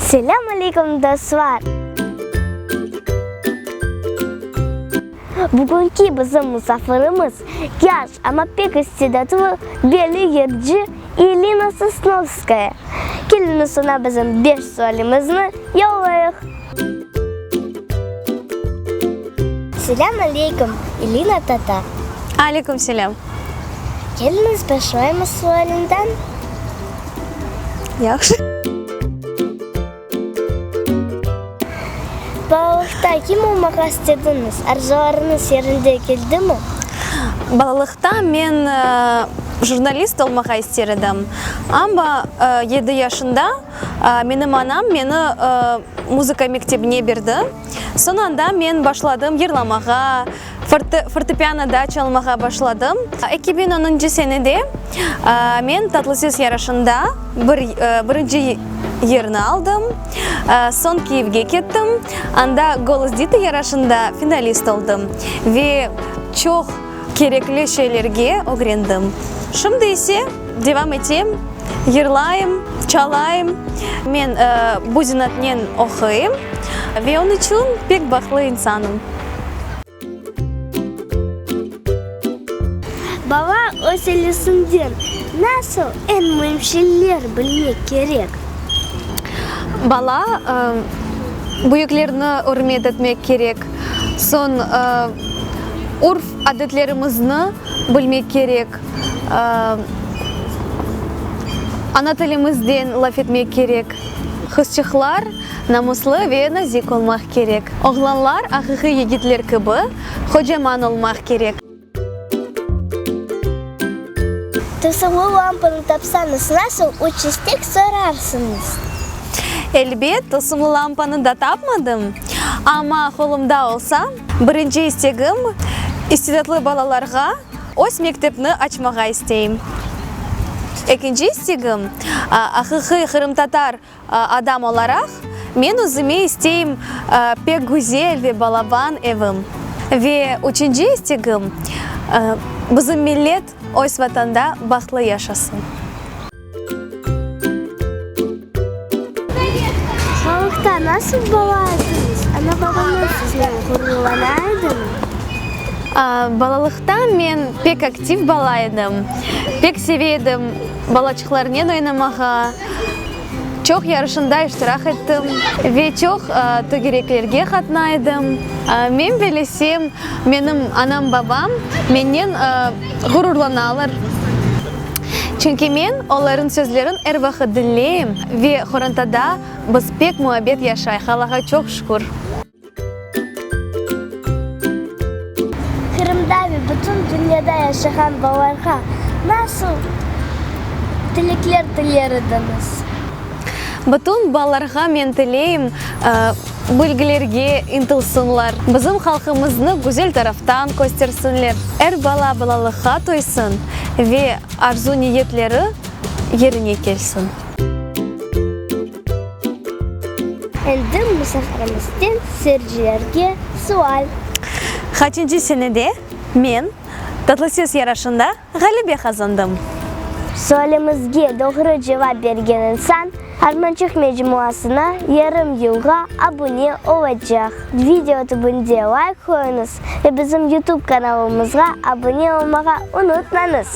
Selâm aleyküm, dostlar! Bugünki bizim musafirimiz yaş, amma pek istidatlı belli yırcı Elina Sosnovskaya. Keliñiz oña bizim beş sualimizni yollayıq. Selâm aleyküm, Elina tata! Aleyküm selâm! Keliñiz başlaymız sualinden. Yahşı. Balalıqta kim olmağa istediñiz? Arzularıñız yerinde keldimi? Balalıqta men jurnalist olmağa ister edim. Amma yedi yaşında menim anam meni muzıka mektebine berdi. Soñ anda men başladım yırlamağa, fortepianoda çalmağa başladım. 2010-ncı senede men Tatlı ses yarışında bir birinci yerni aldım. Soñ Kiyevge kettim, anda Golos deti yarışında finalist oldım ve çoq kerekli şeylerge ögrendim. Şimdi ise devam etem, yırlayım, çalayım. Men bu zenaatnen oquyım ve onıñ içün pek bahtlı insanım. Bala öz ailesinden nasıl eñ müim şeyler bilmek kerek? Bala büyüklerni ürmet etmek kerek, soñ urf-adetlerimizni bilmek kerek, ana tilimizden laf etmek kerek. Qızçıqlar namuslı ve nazik olmaq kerek. Oğlanlar aqiqiy yigitler kibi qocaman olmaq kerek. Tılsımlı lampanı tapsañız, nasıl üç istek sorarsıñız? Elbet, tılsımlı lampanı da tapmadım, amma qolumda olsa, birinci istegim, istidatlı balalarğa öz mektepni açmağa isteyim. Ekinci istegim, aqiqiy qırımtatar Adam olaraq, men özüme isteyim pek güzel ve balaban evim. Ve üçünci istegim, bizim millet öz Vatanda bahtlı yaşasın. Balalıqta nasıl bala ediñiz? Ana-babañız siznen ğururlana edimi? Balalıqta men pek aktiv bala edim. Pek seve edim balaçıqlarnen oynamağa. Çoq yarışında iştirak ettim ve çoq tögereklerge qatna edim. Men bilesem, menim anam-babam mennen ğururlanalar. Çünki men olarıñ sözlerin er vaqıt diñleyim ve qorantada biz pek muabbet yaşayıq, Allağa çoq şükür. Qırımda ve bütün dünyada yaşağan balalarğa nasıl tilekler tiler ediñiz? Bütün balalarğa men tileyim, bilgilerge ıntılsınlar, bizim halqımıznı güzel taraftan köstersinler, er bala balalıqqa toysın ve arzu-niyetleri yerine kelsin. Endi musafirimizden seyircilerge sual. Qaçıncı senede men Tatlı ses yarışında ğalebe qazandım? Sualimizge doğru cevap bergen insan Armançıq mecmuasına yarım yılğa abune olacaq. Video tübünde layk qoyuñız ve bizim YouTube kanalımızğa abune olmağa unutmañız!